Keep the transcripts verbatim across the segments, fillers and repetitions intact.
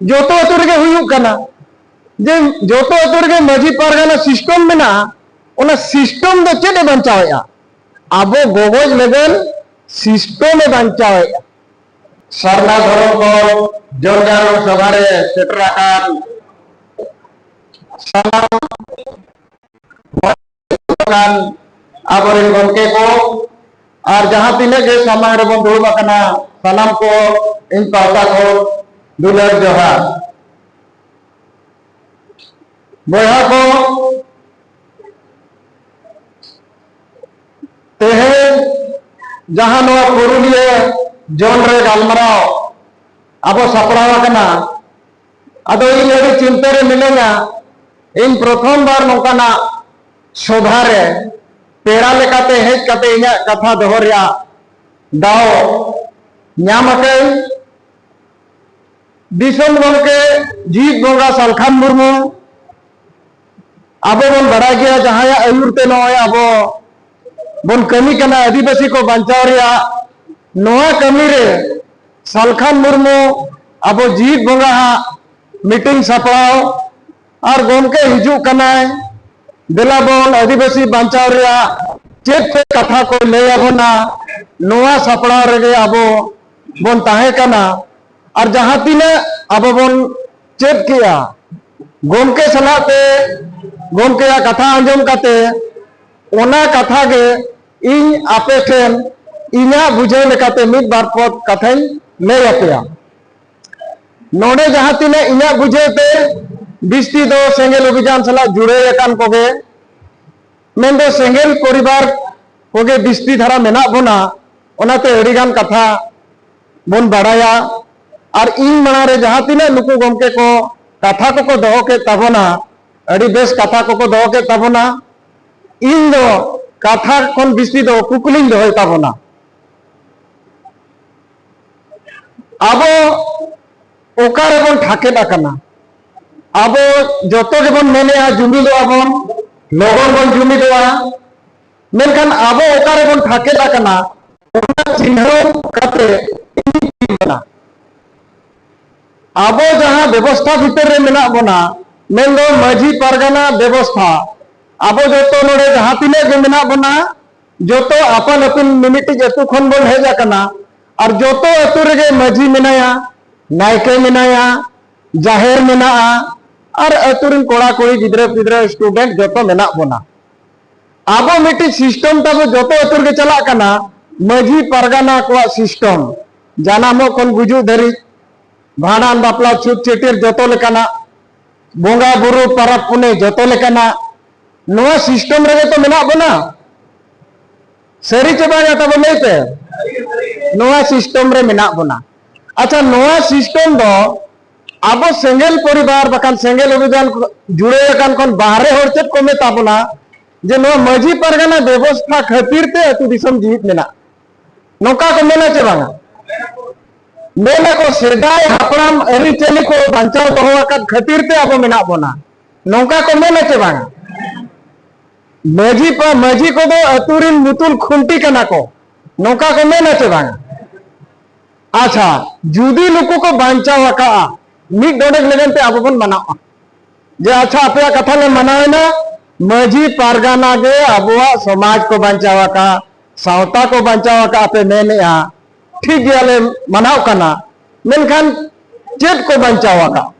ᱡᱚᱛᱚ ᱟᱹᱛᱩ ᱨᱮᱜᱮ ᱦᱩᱭᱩᱜ ᱠᱟᱱᱟ᱾ ᱡᱮ ᱡᱚᱛᱚ ᱟᱹᱛᱩ ᱨᱮᱜᱮ ᱢᱟᱹᱡᱷᱤ ᱯᱟᱨᱜᱟᱱᱟ ᱥᱤᱥᱴᱮᱢ ᱢᱮᱱᱟᱜᱼᱟ, ᱚᱱᱟ ᱥᱤᱥᱴᱮᱢ ᱫᱚ ᱪᱮᱫ ᱮ ᱵᱟᱧᱪᱟᱣᱮᱫᱼᱟ? ᱟᱵᱚ ᱜᱚᱜᱚᱡ ᱞᱟᱹᱜᱤᱫ ᱥᱤᱥᱴᱮᱢ ᱮ ᱵᱟᱧᱪᱟᱣᱮᱫᱼᱟ᱾ ᱥᱟᱨᱱᱟ ᱫᱷᱚᱨᱚᱢ ᱠᱚ ᱡᱚᱱᱡᱟᱜᱚᱨᱚᱱ ᱥᱚᱵᱷᱟ ᱨᱮ ᱥᱮᱴᱮᱨ ᱟᱠᱟᱱ ᱥᱟᱱᱟᱢ ᱟᱠᱟᱱ ᱟᱵᱚᱨᱮᱱ ᱜᱚᱢᱠᱮ ᱠᱚ ᱟᱨ ᱡᱟᱦᱟᱸ ᱛᱤᱱᱟᱹᱜ ᱜᱮ ᱥᱟᱢᱟᱝ ᱨᱮᱵᱚᱱ ᱫᱩᱲᱩᱵ ᱟᱠᱟᱱᱟ, ᱥᱟᱱᱟᱢ ᱠᱚ ᱤᱧ ᱯᱟᱦᱴᱟ ᱠᱷᱚᱱ ᱫᱩᱞᱟᱹᱲ ᱡᱚᱦᱟᱨ᱾ ᱵᱚᱭᱦᱟ ᱠᱚ, ᱛᱮᱦᱮᱧ ᱡᱟᱦᱟᱸ ᱱᱚᱣᱟ ᱯᱩᱨᱩᱞᱤᱭᱟᱹ ᱡᱚᱱ ᱨᱮ ᱜᱟᱞᱢᱟᱨᱟᱣ ᱟᱵᱚ ᱥᱟᱯᱲᱟᱣ ᱟᱠᱟᱱᱟ, ᱟᱫᱚ ᱤᱧ ᱟᱹᱰᱤ ᱪᱤᱱᱛᱟᱹ ᱨᱮ ᱢᱤᱱᱟᱹᱧᱟ᱾ ᱤᱧ ᱯᱨᱚᱛᱷᱚᱢ ᱵᱟᱨ ᱱᱚᱝᱠᱟᱱᱟᱜ ᱥᱚᱵᱷᱟ ᱨᱮ ᱯᱮᱲᱟ ᱞᱮᱠᱟᱛᱮ ᱦᱮᱡ ᱠᱟᱛᱮ ᱤᱧᱟᱹᱜ ᱠᱟᱛᱷᱟ ᱫᱚᱦᱚ ᱨᱮᱭᱟᱜ ᱫᱟᱣ ᱧᱟᱢ ᱟᱠᱟᱫᱟᱹᱧ᱾ ᱫᱤᱥᱚᱢ ᱜᱚᱢᱠᱮ ᱡᱤᱣᱤᱫ ᱵᱚᱸᱜᱟ ᱥᱟᱞᱠᱷᱟᱱ ᱢᱩᱨᱢᱩ, ᱟᱵᱚ ᱵᱚᱱ ᱵᱟᱲᱟᱭ ᱜᱮᱭᱟ, ᱡᱟᱦᱟᱸᱭᱟᱜ ᱟᱹᱭᱩᱨ ᱛᱮ ᱱᱚᱜᱼᱚᱭ ᱟᱵᱚ ᱵᱚᱱ ᱠᱟᱹᱢᱤ ᱠᱟᱱᱟ ᱟᱹᱫᱤᱵᱟᱹᱥᱤ ᱠᱚ ᱵᱟᱧᱪᱟᱣ ᱨᱮᱭᱟᱜ᱾ ᱱᱚᱣᱟ ᱠᱟᱹᱢᱤ ᱨᱮ ᱥᱟᱞᱠᱷᱟᱱ ᱢᱩᱨᱢᱩ ᱟᱵᱚ ᱡᱤᱣᱤᱫ ᱵᱚᱸᱜᱟ ᱦᱟᱜ ᱢᱤᱴᱤᱝ ᱥᱟᱯᱲᱟᱣ ᱟᱨ ᱜᱚᱢᱠᱮ ᱦᱤᱡᱩᱜ ᱠᱟᱱᱟᱭ, ᱫᱮᱞᱟ ᱵᱚᱱ ᱟᱹᱫᱤᱵᱟᱹᱥᱤ ᱵᱟᱧᱪᱟᱣ ᱨᱮᱭᱟᱜ ᱪᱮᱫ ᱪᱮᱫ ᱠᱟᱛᱷᱟ ᱠᱚ ᱞᱟᱹᱭ ᱟᱵᱚᱱᱟ, ᱱᱚᱣᱟ ᱥᱟᱯᱲᱟᱣ ᱨᱮᱜᱮ ᱟᱵᱚ ᱵᱚᱱ ᱛᱟᱦᱮᱸ ᱠᱟᱱᱟ᱾ ᱟᱨ ᱡᱟᱦᱟᱸ ᱛᱤᱱᱟᱹᱜ ᱟᱵᱚ ᱵᱚᱱ ᱪᱮᱫ ᱠᱮᱜᱼᱟ, ᱜᱚᱢᱠᱮ ᱥᱟᱞᱟᱜ ᱛᱮ ᱜᱚᱢᱠᱮᱭᱟᱜ ᱠᱟᱛᱷᱟ ᱟᱸᱡᱚᱢ ᱠᱟᱛᱮ ᱚᱱᱟ ᱠᱟᱛᱷᱟ ᱜᱮ ᱤᱧ ᱟᱯᱮ ᱴᱷᱮᱱ ᱤᱧᱟᱹᱜ ᱵᱩᱡᱷᱟᱹᱣ ᱞᱮᱠᱟᱛᱮ ᱢᱤᱫ ᱵᱟᱨ ᱯᱚᱫ ᱠᱟᱛᱷᱟᱧ ᱞᱟᱹᱭ ᱟᱯᱮᱭᱟ᱾ ᱱᱚᱰᱮ ᱡᱟᱦᱟᱸ ᱛᱤᱱᱟᱹᱜ ᱤᱧᱟᱹᱜ ᱵᱩᱡᱷᱟᱹᱣ ᱛᱮ ᱵᱤᱥᱛᱤ ᱫᱚ ᱥᱮᱸᱜᱮᱞ ᱚᱵᱷᱤᱡᱟᱱ ᱥᱟᱞᱟᱜ ᱡᱩᱲᱟᱹᱣ ᱟᱠᱟᱱ ᱠᱚᱜᱮ, ᱢᱮᱱᱫᱚ ᱥᱮᱸᱜᱮᱞ ᱯᱚᱨᱤᱵᱟᱨ ᱠᱚᱜᱮ ᱵᱤᱥᱛᱤ ᱫᱷᱟᱨᱟ ᱢᱮᱱᱟᱜ ᱵᱚᱱᱟ, ᱚᱱᱟᱛᱮ ᱟᱹᱰᱤᱜᱟᱱ ᱠᱟᱛᱷᱟ ᱵᱚᱱ ᱵᱟᱲᱟᱭᱟ᱾ ᱟᱨ ᱤᱧ ᱢᱟᱲᱟᱝ ᱨᱮ ᱡᱟᱦᱟᱸ ᱛᱤᱱᱟᱹᱜ ᱱᱩᱠᱩ ᱜᱚᱢᱠᱮ ᱠᱚ ᱠᱟᱛᱷᱟ ᱠᱚᱠᱚ ᱫᱚᱦᱚ ᱠᱮᱫ ᱛᱟᱵᱚᱱᱟ, ᱟᱹᱰᱤ ᱵᱮᱥ ᱠᱟᱛᱷᱟ ᱠᱚᱠᱚ ᱫᱚᱦᱚ ᱠᱮᱫ ᱛᱟᱵᱚᱱᱟ᱾ ᱤᱧ ᱫᱚ ᱠᱟᱛᱷᱟ ᱠᱷᱚᱱ ᱵᱤᱥᱛᱤ ᱫᱚ ᱠᱩᱠᱞᱤᱧ ᱫᱚᱦᱚᱭ ᱛᱟᱵᱚᱱᱟ᱾ ᱟᱵᱚ ᱚᱠᱟ ᱨᱮᱵᱚᱱ ᱴᱷᱟᱠᱮᱫ ᱟᱠᱟᱱᱟ? ᱟᱵᱚ ᱡᱚᱛᱚ ᱜᱮᱵᱚᱱ ᱢᱮᱱᱮᱜᱼᱟ ᱡᱩᱢᱤᱫᱚᱜᱼᱟ ᱵᱚᱱ, ᱞᱚᱜᱚᱱ ᱵᱚᱱ ᱡᱩᱢᱤᱫᱚᱜᱼᱟ, ᱢᱮᱱᱠᱷᱟᱱ ᱟᱵᱚ ᱚᱠᱟ ᱨᱮᱵᱚᱱ ᱴᱷᱟᱠᱮᱫ ᱟᱠᱟᱱᱟ, ᱚᱱᱟ ᱪᱤᱱᱦᱟᱹᱣ ᱠᱟᱛᱮ ᱤᱧ ᱠᱩᱞᱤ ᱠᱟᱱᱟ᱾ ᱟᱵᱚ ᱡᱟᱦᱟᱸ ᱵᱮᱵᱚᱥᱛᱷᱟ ᱵᱷᱤᱛᱟᱹᱨ ᱨᱮ ᱢᱮᱱᱟᱜ ᱵᱚᱱᱟ, ᱢᱮᱱᱫᱚ ᱢᱟᱹᱡᱷᱤ ᱯᱟᱨᱜᱟᱱᱟ ᱵᱮᱵᱚᱥᱛᱷᱟ, ᱟᱵᱚ ᱡᱚᱛᱚ ᱱᱚᱰᱮ ᱡᱟᱦᱟᱸ ᱛᱤᱱᱟᱹᱜ ᱜᱮ ᱢᱮᱱᱟᱜ ᱵᱚᱱᱟ, ᱡᱚᱛᱚ ᱟᱯᱟᱱ ᱟᱹᱯᱤᱱ ᱢᱤᱢᱤᱫᱴᱤᱡ ᱟᱹᱛᱩ ᱠᱷᱚᱱ ᱵᱚᱱ ᱦᱮᱡ ᱟᱠᱟᱱᱟ᱾ ᱟᱨ ᱡᱚᱛᱚ ᱟᱹᱛᱩ ᱨᱮᱜᱮ ᱢᱟᱹᱡᱷᱤ ᱢᱮᱱᱟᱭᱟ, ᱱᱟᱭᱠᱮ ᱢᱮᱱᱟᱭᱟ, ᱡᱟᱦᱮᱨ ᱢᱮᱱᱟᱜᱼᱟ, ᱟᱨ ᱟᱹᱛᱩ ᱨᱮᱱ ᱠᱚᱲᱟ ᱠᱩᱲᱤ, ᱜᱤᱫᱽᱨᱟᱹ ᱯᱤᱫᱽᱨᱟᱹ, ᱥᱴᱩᱰᱮᱱᱴ ᱡᱚᱛᱚ ᱢᱮᱱᱟᱜ ᱵᱚᱱᱟ᱾ ᱟᱵᱚ ᱢᱤᱫᱴᱤᱡ ᱥᱤᱥᱴᱮᱢ ᱛᱟᱵᱚ ᱡᱚᱛᱚ ᱟᱹᱛᱩ ᱨᱮᱜᱮ ᱪᱟᱞᱟᱜ ᱠᱟᱱᱟ, ᱢᱟᱹᱡᱷᱤ ᱯᱟᱨᱜᱟᱱᱟ ᱠᱚᱣᱟᱜ ᱥᱤᱥᱴᱮᱢ, ᱡᱟᱱᱟᱢᱚᱜ ᱠᱷᱚᱱ ᱜᱩᱡᱩᱜ ᱫᱷᱟᱹᱨᱤᱡ, ᱵᱷᱟᱸᱰᱟᱱ, ᱵᱟᱯᱞᱟ, ᱪᱷᱩᱛ, ᱪᱷᱟᱹᱴᱭᱟᱹᱨ, ᱡᱚᱛᱚ ᱞᱮᱠᱟᱱᱟᱜ ᱵᱚᱸᱜᱟ ᱵᱩᱨᱩ, ᱯᱟᱨᱟᱵᱽ ᱯᱩᱱᱟᱹᱭ, ᱡᱚᱛᱚ ᱞᱮᱠᱟᱱᱟᱜ ᱱᱚᱣᱟ ᱥᱤᱥᱴᱮᱢ ᱨᱮᱜᱮ ᱛᱚ ᱢᱮᱱᱟᱜ ᱵᱚᱱᱟ᱾ ᱥᱟᱹᱨᱤ ᱪᱮ ᱵᱟᱝᱟ ᱛᱟᱵᱚ ᱞᱟᱹᱭ ᱯᱮ? ᱱᱚᱣᱟ ᱥᱤᱥᱴᱮᱢ ᱨᱮ ᱢᱮᱱᱟᱜ ᱵᱚᱱᱟ᱾ ᱟᱪᱪᱷᱟ, ᱱᱚᱣᱟ ᱥᱤᱥᱴᱮᱢ ᱫᱚ ᱟᱵᱚ ᱥᱮᱸᱜᱮᱞ ᱯᱚᱨᱤᱵᱟᱨ ᱵᱟᱠᱷᱟᱱ ᱥᱮᱸᱜᱮᱞ ᱚᱵᱷᱤᱡᱟᱱ ᱡᱩᱲᱟᱹᱣ ᱟᱠᱟᱱ ᱠᱷᱚᱱ ᱵᱟᱦᱨᱮ ᱦᱚᱲ ᱪᱮᱫ ᱠᱚ ᱢᱮᱛᱟ ᱵᱚᱱᱟ? ᱡᱮ ᱱᱚᱣᱟ ᱢᱟᱹᱡᱷᱤ ᱯᱟᱨᱜᱟᱱᱟ ᱵᱮᱵᱚᱥᱛᱷᱟ ᱠᱷᱟᱹᱛᱤᱨ ᱛᱮ ᱟᱹᱛᱩ ᱫᱤᱥᱚᱢ ᱡᱤᱣᱤᱫ ᱢᱮᱱᱟᱜ, ᱱᱚᱝᱠᱟ ᱠᱚ ᱢᱮᱱᱟ ᱪᱮ ᱵᱟᱝᱟ? ᱢᱮᱱᱟ ᱠᱚ, ᱥᱮᱫᱟᱭ ᱦᱟᱯᱲᱟᱢ ᱟᱹᱨᱤᱪᱟᱹᱞᱤ ᱠᱚ ᱵᱟᱧᱪᱟᱣ ᱫᱚᱦᱚ ᱟᱠᱟᱫ ᱠᱷᱟᱹᱛᱤᱨ ᱛᱮ ᱟᱵᱚ ᱢᱮᱱᱟᱜ ᱵᱚᱱᱟ, ᱱᱚᱝᱠᱟ ᱠᱚ ᱢᱮᱱᱟ ᱪᱮ ᱵᱟᱝᱟ? ᱢᱟᱹᱡᱷᱤ ᱯᱟ-, ᱢᱟᱹᱡᱷᱤ ᱠᱚᱫᱚ ᱟᱹᱛᱩ ᱨᱤᱱ ᱢᱩᱛᱩᱞ ᱠᱷᱩᱱᱴᱤ ᱠᱟᱱᱟ ᱠᱚ, ᱱᱚᱝᱠᱟ ᱠᱚ ᱢᱮᱱᱟ ᱪᱮ ᱵᱟᱝᱟ? ᱟᱪᱪᱷᱟ, ᱡᱩᱫᱤ ᱱᱩᱠᱩ ᱠᱚ ᱵᱟᱧᱪᱟᱣ ᱟᱠᱟᱜᱼᱟ, ᱢᱤᱫ ᱰᱚᱸᱰᱮᱠ ᱞᱟᱹᱜᱤᱫ ᱛᱮ ᱟᱵᱚ ᱵᱚᱱ ᱢᱟᱱᱟᱣᱟ᱾ ᱡᱮ ᱟᱪᱪᱷᱟ, ᱟᱯᱮᱭᱟᱜ ᱠᱟᱛᱷᱟ ᱞᱮ ᱢᱟᱱᱟᱣᱮᱱᱟ, ᱢᱟᱹᱡᱷᱤ ᱯᱟᱨᱜᱟᱱᱟ ᱜᱮ ᱟᱵᱚᱣᱟᱜ ᱥᱚᱢᱟᱡᱽ ᱠᱚ ᱵᱟᱧᱪᱟᱣ ᱟᱠᱟᱫ, ᱥᱟᱶᱛᱟ ᱠᱚ ᱵᱟᱧᱪᱟᱣ ᱟᱠᱟᱫ ᱯᱮ ᱢᱮᱱᱮᱜᱼᱟ, ᱴᱷᱤᱠ ᱜᱮᱭᱟ ᱞᱮ ᱢᱟᱱᱟᱣ ᱠᱟᱱᱟ, ᱢᱮᱱᱠᱷᱟᱱ ᱪᱮᱫ ᱠᱚ ᱵᱟᱧᱪᱟᱣ ᱟᱠᱟᱫ?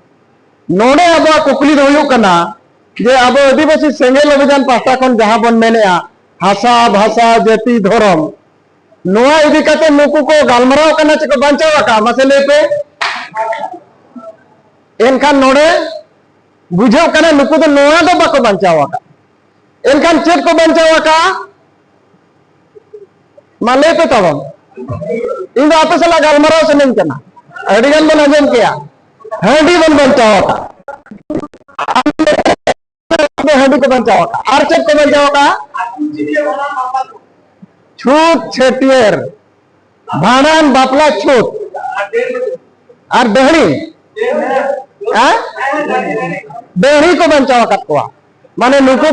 ᱱᱚᱰᱮ ᱟᱵᱚᱣᱟᱜ ᱠᱩᱠᱞᱤ ᱫᱚ ᱦᱩᱭᱩᱜ ᱠᱟᱱᱟ ᱡᱮ ᱟᱵᱚ ᱟᱹᱫᱤᱵᱟᱹᱥᱤ ᱥᱮᱸᱜᱮᱞ ᱚᱵᱷᱤᱡᱟᱱ ᱯᱟᱦᱴᱟ ᱠᱷᱚᱱ ᱡᱟᱦᱟᱸ ᱵᱚᱱ ᱢᱮᱱᱮᱜᱼᱟ, ᱦᱟᱥᱟ, ᱵᱷᱟᱥᱟ, ᱡᱟᱹᱛᱤ, ᱫᱷᱚᱨᱚᱢ, ᱱᱚᱣᱟ ᱤᱫᱤ ᱠᱟᱛᱮ ᱱᱩᱠᱩ ᱠᱚ ᱜᱟᱞᱢᱟᱨᱟᱣ ᱠᱟᱱᱟ ᱪᱮ ᱠᱚ ᱵᱟᱧᱪᱟᱣ ᱟᱠᱟᱫᱼᱟ? ᱢᱟᱥᱮ ᱞᱟᱹᱭ ᱯᱮ᱾ ᱮᱱᱠᱷᱟᱱ ᱱᱚᱰᱮ ᱵᱩᱡᱷᱟᱹᱜ ᱠᱟᱱᱟ ᱱᱩᱠᱩ ᱫᱚ ᱱᱚᱣᱟ ᱫᱚ ᱵᱟᱠᱚ ᱵᱟᱧᱪᱟᱣ ᱟᱠᱟᱫ᱾ ᱮᱱᱠᱷᱟᱱ ᱪᱮᱫ ᱠᱚ ᱵᱟᱧᱪᱟᱣ ᱟᱠᱟᱫᱼᱟ? ᱢᱟ ᱞᱟᱹᱭ ᱯᱮ ᱛᱟᱵᱚᱱ᱾ ᱤᱧ ᱫᱚ ᱟᱯᱮ ᱥᱟᱞᱟᱜ ᱜᱟᱞᱢᱟᱨᱟᱣ ᱥᱟᱱᱟᱧ ᱠᱟᱱᱟ, ᱟᱹᱰᱤ ᱜᱟᱱ ᱵᱚᱱ ᱟᱸᱡᱚᱢ ᱠᱮᱭᱟ᱾ ᱦᱟᱺᱰᱤ ᱵᱚᱱ ᱵᱟᱧᱪᱟᱣ ᱟᱠᱟᱫ᱾ ᱦᱟᱺᱰᱤ ᱠᱚ ᱵᱟᱧᱪᱟᱣ ᱟᱠᱟᱫ᱾ ᱟᱨ ᱪᱮᱫ ᱠᱚ ᱵᱟᱧᱪᱟᱣ ᱟᱠᱟᱫ? ᱪᱷᱩᱛ ᱪᱷᱟᱹᱴᱭᱟᱹᱨ, ᱵᱷᱟᱸᱰᱟᱱ, ᱵᱟᱯᱞᱟ, ᱪᱷᱩᱛ, ᱟᱨ ᱫᱟᱹᱦᱲᱤ᱾ ᱦᱮᱸ? ᱫᱟᱹᱦᱲᱤ ᱠᱚ ᱵᱟᱧᱪᱟᱣ ᱟᱠᱟᱫ ᱠᱚᱣᱟ᱾ ᱢᱟᱱᱮ ᱱᱩᱠᱩ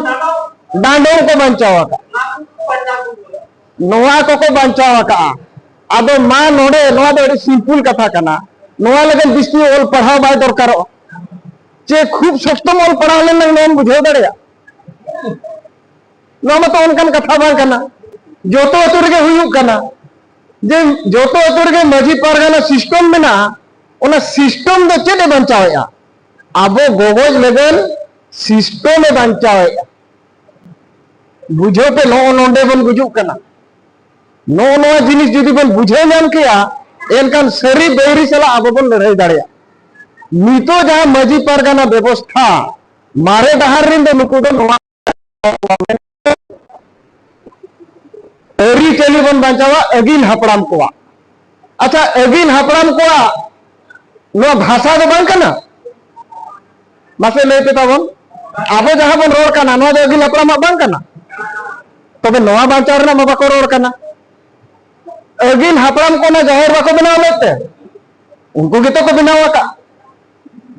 ᱰᱟᱸᱰᱚᱢ ᱠᱚ ᱵᱟᱧᱪᱟᱣ ᱟᱠᱟᱫ᱾ ᱱᱚᱣᱟ ᱠᱚᱠᱚ ᱵᱟᱧᱪᱟᱣ ᱟᱠᱟᱫᱼᱟ᱾ ᱟᱫᱚ ᱢᱟ ᱱᱚᱰᱮ, ᱱᱚᱣᱟ ᱫᱚ ᱟᱹᱰᱤ ᱥᱤᱢᱯᱩᱞ ᱠᱟᱛᱷᱟ ᱠᱟᱱᱟ᱾ ᱱᱚᱣᱟ ᱞᱟᱹᱜᱤᱫ ᱵᱤᱥᱛᱤ ᱚᱞ ᱯᱟᱲᱦᱟᱣ ᱵᱟᱭ ᱫᱚᱨᱠᱟᱨᱚᱜᱼᱟ᱾ ᱪᱮ ᱠᱷᱩᱵ ᱥᱚᱠᱛᱚᱢ ᱚᱞ ᱯᱟᱲᱦᱟᱣ ᱞᱮᱱᱟ ᱱᱚᱣᱟᱢ ᱵᱩᱡᱷᱟᱹᱣ ᱫᱟᱲᱮᱭᱟᱜᱼᱟ? ᱱᱚᱣᱟ ᱢᱟᱛᱚ ᱚᱱᱠᱟᱱ ᱠᱟᱛᱷᱟ ᱵᱟᱝ ᱠᱟᱱᱟ᱾ ᱡᱚᱛᱚ ᱟᱹᱛᱩ ᱨᱮᱜᱮ ᱦᱩᱭᱩᱜ ᱠᱟᱱᱟ ᱡᱮ ᱡᱚᱛᱚ ᱟᱹᱛᱩ ᱨᱮᱜᱮ ᱢᱟᱹᱡᱷᱤ ᱯᱟᱨᱜᱟᱱᱟ ᱥᱤᱥᱴᱮᱢ ᱢᱮᱱᱟᱜᱼᱟ᱾ ᱚᱱᱟ ᱥᱤᱥᱴᱮᱢ ᱫᱚ ᱪᱮᱫ ᱮ ᱵᱟᱧᱪᱟᱣᱮᱫᱼᱟ? ᱟᱵᱚ ᱜᱚᱜᱚᱡ ᱞᱟᱹᱜᱤᱫ ᱥᱤᱥᱴᱮᱢ ᱮ ᱵᱟᱧᱪᱟᱣᱮᱫᱼᱟ᱾ ᱵᱩᱡᱷᱟᱹᱣ ᱯᱮ, ᱱᱚᱜᱼᱚ ᱱᱚᱰᱮ ᱵᱚᱱ ᱜᱩᱡᱩᱜ ᱠᱟᱱᱟ᱾ ᱱᱚᱜᱼᱚ ᱱᱚᱣᱟ ᱡᱤᱱᱤᱥ ᱡᱩᱫᱤ ᱵᱚᱱ ᱵᱩᱡᱷᱟᱹᱣ ᱧᱟᱢ ᱠᱮᱭᱟ, ᱮᱱᱠᱷᱟᱱ ᱥᱟᱹᱨᱤ ᱵᱟᱹᱭᱨᱤ ᱥᱟᱞᱟᱜ ᱟᱵᱚ ᱵᱚᱱ ᱞᱟᱹᱲᱦᱟᱹᱭ ᱫᱟᱲᱮᱭᱟᱜᱼᱟ᱾ ᱱᱤᱛᱚᱜ ᱡᱟᱦᱟᱸ ᱢᱟᱹᱡᱷᱤ ᱯᱟᱨᱜᱟᱱᱟ ᱵᱮᱵᱚᱥᱛᱷᱟ, ᱢᱟᱨᱮ ᱰᱟᱦᱟᱨ ᱨᱮᱱ ᱫᱚ ᱱᱩᱠᱩ ᱫᱚ ᱱᱚᱣᱟ ᱟᱹᱨᱤᱪᱟᱹᱞᱤ ᱵᱚᱱ ᱵᱟᱧᱪᱟᱣᱟ ᱟᱹᱜᱤᱞ ᱦᱟᱯᱲᱟᱢ ᱠᱚᱣᱟᱜ᱾ ᱟᱪᱪᱷᱟ, ᱟᱹᱜᱤᱞ ᱦᱟᱯᱲᱟᱢ ᱠᱚᱣᱟᱜ ᱱᱚᱣᱟ ᱵᱷᱟᱥᱟ ᱫᱚ ᱵᱟᱝ ᱠᱟᱱᱟ? ᱢᱟᱥᱮ ᱞᱟᱹᱭ ᱯᱮ ᱛᱟᱵᱚᱱ, ᱟᱵᱚ ᱡᱟᱦᱟᱸ ᱵᱚᱱ ᱨᱚᱲ ᱠᱟᱱᱟ, ᱱᱚᱣᱟ ᱫᱚ ᱟᱹᱜᱤᱞ ᱦᱟᱯᱲᱟᱢᱟᱜ ᱵᱟᱝ ᱠᱟᱱᱟ? ᱛᱚᱵᱮ ᱱᱚᱣᱟ ᱵᱟᱧᱪᱟᱣ ᱨᱮᱱᱟᱜ ᱢᱟ ᱵᱟᱠᱚ ᱨᱚᱲ ᱠᱟᱱᱟ᱾ ᱟᱹᱜᱤᱞ ᱦᱟᱯᱲᱟᱢ ᱠᱚ ᱚᱱᱟ ᱡᱟᱦᱮᱨ ᱵᱟᱠᱚ ᱵᱮᱱᱟᱣ ᱞᱮᱫ ᱛᱮ, ᱩᱱᱠᱩ ᱜᱮᱛᱚ ᱠᱚ ᱵᱮᱱᱟᱣ ᱟᱠᱟᱫ᱾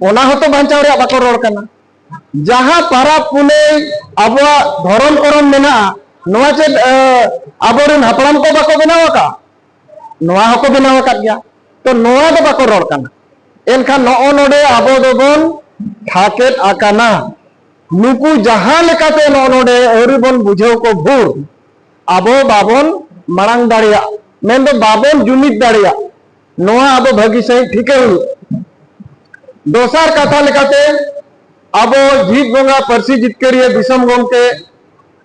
ᱚᱱᱟ ᱦᱚᱸᱛᱚ ᱵᱟᱧᱪᱟᱣ ᱨᱮᱭᱟᱜ ᱵᱟᱠᱚ ᱨᱚᱲ ᱠᱟᱱᱟ᱾ ᱡᱟᱦᱟᱸ ᱯᱟᱨᱟᱵᱽ ᱯᱩᱱᱟᱹᱭ ᱟᱵᱚᱣᱟᱜ ᱫᱷᱚᱨᱚᱢ ᱠᱚᱨᱚᱢ ᱢᱮᱱᱟᱜᱼᱟ, ᱱᱚᱣᱟ ᱪᱮᱫ, ᱮ, ᱟᱵᱚᱨᱮᱱ ᱦᱟᱯᱲᱟᱢ ᱠᱚ ᱵᱟᱠᱚ ᱵᱮᱱᱟᱣ ᱟᱠᱟᱫ? ᱱᱚᱣᱟ ᱦᱚᱸᱠᱚ ᱵᱮᱱᱟᱣ ᱟᱠᱟᱫ ᱜᱮᱭᱟ᱾ ᱛᱚ, ᱱᱚᱣᱟ ᱫᱚ ᱵᱟᱠᱚ ᱨᱚᱲ ᱠᱟᱱᱟ᱾ ᱮᱱᱠᱷᱟᱱ ᱱᱚᱜᱼᱚ ᱱᱚᱰᱮ ᱟᱵᱚ ᱫᱚᱵᱚᱱ ᱛᱷᱟᱠᱮᱫ ᱟᱠᱟᱱᱟ᱾ ᱱᱩᱠᱩ ᱡᱟᱦᱟᱸ ᱞᱮᱠᱟᱛᱮ ᱱᱚᱜᱼᱚ ᱱᱚᱰᱮ ᱟᱹᱣᱨᱤ ᱵᱚᱱ ᱵᱩᱡᱷᱟᱹᱣ ᱠᱚ ᱵᱷᱳᱨ, ᱟᱵᱚ ᱵᱟᱵᱚᱱ ᱢᱟᱲᱟᱝ ᱫᱟᱲᱮᱭᱟᱜ, ᱢᱮᱱᱫᱚ ᱵᱟᱵᱚᱱ ᱡᱩᱢᱤᱫ ᱫᱟᱲᱮᱭᱟᱜ, ᱱᱚᱣᱟ ᱟᱵᱚ ᱵᱷᱟᱹᱜᱤ ᱥᱟᱺᱦᱤᱡ ᱴᱷᱤᱠᱟᱹ ᱦᱩᱭᱩᱜᱼᱟ᱾ ᱫᱚᱥᱟᱨ ᱠᱟᱛᱷᱟ ᱞᱮᱠᱟᱛᱮ, ᱟᱵᱚ ᱡᱤᱛ ᱵᱚᱸᱜᱟ ᱯᱟᱹᱨᱥᱤ ᱡᱤᱛᱠᱟᱹᱨᱤᱭᱟᱹ ᱫᱤᱥᱚᱢ ᱜᱚᱢᱠᱮ,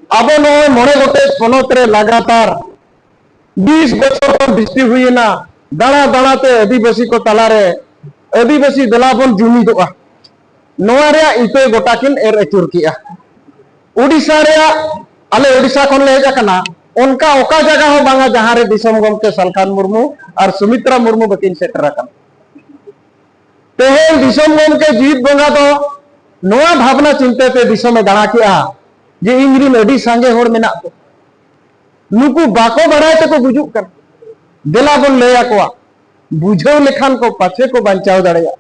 ᱟᱵᱚ ᱱᱚᱜᱼᱚᱭ ᱢᱚᱬᱮ ᱜᱚᱴᱮᱡ ᱯᱚᱱᱚᱛ ᱨᱮ ᱞᱟᱜᱟᱛᱟᱨ ᱵᱤᱥ ᱵᱚᱪᱷᱚᱨ ᱠᱷᱚᱱ ᱵᱤᱥᱛᱤ ᱦᱩᱭᱮᱱᱟ, ᱫᱟᱬᱟ ᱫᱟᱬᱟ ᱛᱮ ᱟᱹᱫᱤᱵᱟᱹᱥᱤ ᱠᱚ ᱛᱟᱞᱟᱨᱮ, "ᱟᱹᱫᱤᱵᱟᱹᱥᱤ, ᱫᱮᱞᱟ ᱵᱚᱱ ᱡᱩᱢᱤᱫᱚᱜᱼᱟ", ᱱᱚᱣᱟ ᱨᱮᱭᱟᱜ ᱤᱛᱟᱹ ᱜᱚᱴᱟ ᱠᱤᱱ ᱮᱨ ᱟᱹᱪᱩᱨ ᱠᱮᱜᱼᱟ᱾ ᱳᱰᱤᱥᱟ ᱨᱮᱭᱟᱜ, ᱟᱞᱮ ᱳᱰᱤᱥᱟ ᱠᱷᱚᱱ ᱞᱮ ᱦᱮᱡ ᱟᱠᱟᱱᱟ, ᱚᱱᱠᱟ ᱚᱠᱟ ᱡᱟᱭᱜᱟ ᱦᱚᱸ ᱵᱟᱝᱟ ᱡᱟᱦᱟᱸ ᱨᱮ ᱫᱤᱥᱚᱢ ᱜᱚᱢᱠᱮ ᱥᱟᱞᱠᱷᱟᱱ ᱢᱩᱨᱢᱩ ᱟᱨ ᱥᱩᱢᱤᱛᱨᱟ ᱢᱩᱨᱢᱩ ᱵᱟᱹᱠᱤᱱ ᱥᱮᱴᱮᱨ ᱟᱠᱟᱱᱟ᱾ ᱛᱮᱦᱮᱧ ᱫᱤᱥᱚᱢ ᱜᱚᱢᱠᱮ ᱡᱤᱛ ᱵᱚᱸᱜᱟ ᱫᱚ ᱱᱚᱣᱟ ᱵᱷᱟᱵᱽᱱᱟ ᱪᱤᱱᱛᱟᱹ ᱛᱮ ᱫᱤᱥᱚᱢᱮ ᱫᱟᱬᱟ ᱠᱮᱜᱼᱟ ᱡᱮ ᱤᱧ ᱨᱤᱱ ᱟᱹᱰᱤ ᱥᱟᱸᱜᱮ ᱦᱚᱲ ᱢᱮᱱᱟᱜ ᱠᱚ, ᱱᱩᱠᱩ ᱵᱟᱠᱚ ᱵᱟᱲᱟᱭ ᱛᱮᱠᱚ ᱜᱩᱡᱩᱜ ᱠᱟᱱᱟ, ᱫᱮᱞᱟ ᱵᱚᱱ ᱞᱟᱹᱭ ᱟᱠᱚᱣᱟ, ᱵᱩᱡᱷᱟᱹᱣ ᱞᱮᱠᱷᱟᱱ ᱠᱚ ᱯᱟᱪᱷᱮ ᱠᱚ ᱵᱟᱧᱪᱟᱣ ᱫᱟᱲᱮᱭᱟᱜᱼᱟ,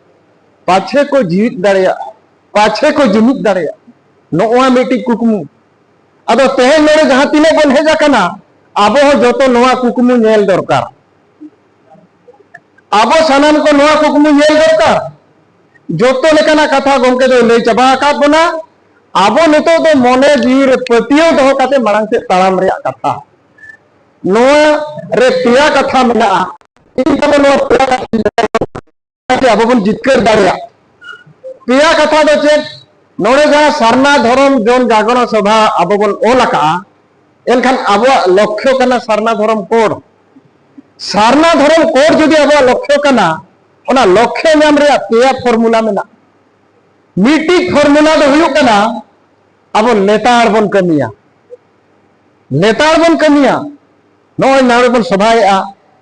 ᱯᱟᱪᱷᱮ ᱠᱚ ᱡᱤᱣᱤᱫ ᱫᱟᱲᱮᱭᱟᱜᱼᱟ, ᱯᱟᱪᱷᱮ ᱠᱚ ᱡᱩᱢᱤᱫ ᱫᱟᱲᱮᱭᱟᱜᱼᱟ᱾ ᱱᱚᱜᱼᱚᱭ ᱢᱤᱫᱴᱤᱡ ᱠᱩᱠᱢᱩ᱾ ᱟᱫᱚ ᱛᱮᱦᱮᱧ ᱱᱚᱰᱮ ᱡᱟᱦᱟᱸ ᱛᱤᱱᱟᱹᱜ ᱵᱚᱱ ᱦᱮᱡ ᱟᱠᱟᱱᱟ, ᱟᱵᱚ ᱦᱚᱸ ᱡᱚᱛᱚ ᱱᱚᱣᱟ ᱠᱩᱠᱢᱩ ᱧᱮᱞ ᱫᱚᱨᱠᱟᱨ᱾ ᱟᱵᱚ ᱥᱟᱱᱟᱢ ᱠᱚ ᱱᱚᱣᱟ ᱠᱩᱠᱢᱩ ᱧᱮᱞ ᱫᱚᱨᱠᱟᱨ᱾ ᱡᱚᱛᱚ ᱞᱮᱠᱟᱱᱟᱜ ᱠᱟᱛᱷᱟ ᱜᱚᱢᱠᱮ ᱫᱚᱭ ᱞᱟᱹᱭ ᱪᱟᱵᱟ ᱟᱠᱟᱫ ᱵᱚᱱᱟ᱾ ᱟᱵᱚ ᱱᱤᱛᱚᱜ ᱫᱚ ᱢᱚᱱᱮ ᱡᱤᱣᱤ ᱨᱮ ᱯᱟᱹᱛᱭᱟᱹᱣ ᱫᱚᱦᱚ ᱠᱟᱛᱮ ᱢᱟᱲᱟᱝ ᱥᱮᱫ ᱛᱟᱲᱟᱢ ᱨᱮᱭᱟᱜ ᱠᱟᱛᱷᱟ᱾ ᱱᱚᱣᱟ ᱨᱮ ᱯᱮᱭᱟ ᱠᱟᱛᱷᱟ ᱢᱮᱱᱟᱜᱼᱟ᱾ ᱤᱧ ᱛᱟᱵᱚ ᱱᱚᱣᱟ ᱯᱮᱭᱟ ᱠᱟᱛᱷᱟ ᱟᱵᱚ ᱵᱚᱱ ᱡᱤᱛᱠᱟᱹᱨ ᱫᱟᱲᱮᱭᱟᱜ᱾ ᱯᱮᱭᱟ ᱠᱟᱛᱷᱟ ᱫᱚ ᱪᱮᱫ? ᱱᱚᱰᱮ ᱡᱟᱦᱟᱸ ᱥᱟᱨᱱᱟ ᱫᱷᱚᱨᱚᱢ ᱡᱚᱱ ᱡᱟᱜᱚᱨᱚᱱ ᱥᱚᱵᱷᱟ ᱟᱵᱚ ᱵᱚᱱ ᱚᱞ ᱟᱠᱟᱜᱼᱟ, ᱮᱱᱠᱷᱟᱱ ᱟᱵᱚᱣᱟᱜ ᱞᱚᱠᱠᱷᱚ ᱠᱟᱱᱟ ᱥᱟᱨᱱᱟ ᱫᱷᱚᱨᱚᱢ ᱠᱳᱰ᱾ ᱥᱟᱨᱱᱟ ᱫᱷᱚᱨᱚᱢ ᱠᱳᱰ ᱡᱩᱫᱤ ᱟᱵᱚᱣᱟᱜ ᱞᱚᱠᱠᱷᱚ ᱠᱟᱱᱟ, ᱚᱱᱟ ᱞᱚᱠᱠᱷᱚ ᱧᱟᱢ ᱨᱮᱭᱟᱜ ᱯᱮᱭᱟ ᱯᱷᱚᱨᱢᱩᱞᱟ ᱢᱮᱱᱟᱜᱼᱟ᱾ ᱢᱤᱫᱴᱤᱡ ᱯᱷᱚᱨᱢᱩᱞᱟ ᱫᱚ ᱦᱩᱭᱩᱜ ᱠᱟᱱᱟ, ᱟᱵᱚ ᱞᱮᱛᱟᱲ ᱵᱚᱱ ᱠᱟᱹᱢᱤᱭᱟ, ᱞᱮᱛᱟᱲ ᱵᱚᱱ ᱠᱟᱹᱢᱤᱭᱟ᱾ ᱱᱚᱜᱼᱚᱭ ᱱᱚᱰᱮ ᱵᱚᱱ ᱥᱚᱵᱷᱟᱭᱮᱜᱼᱟ,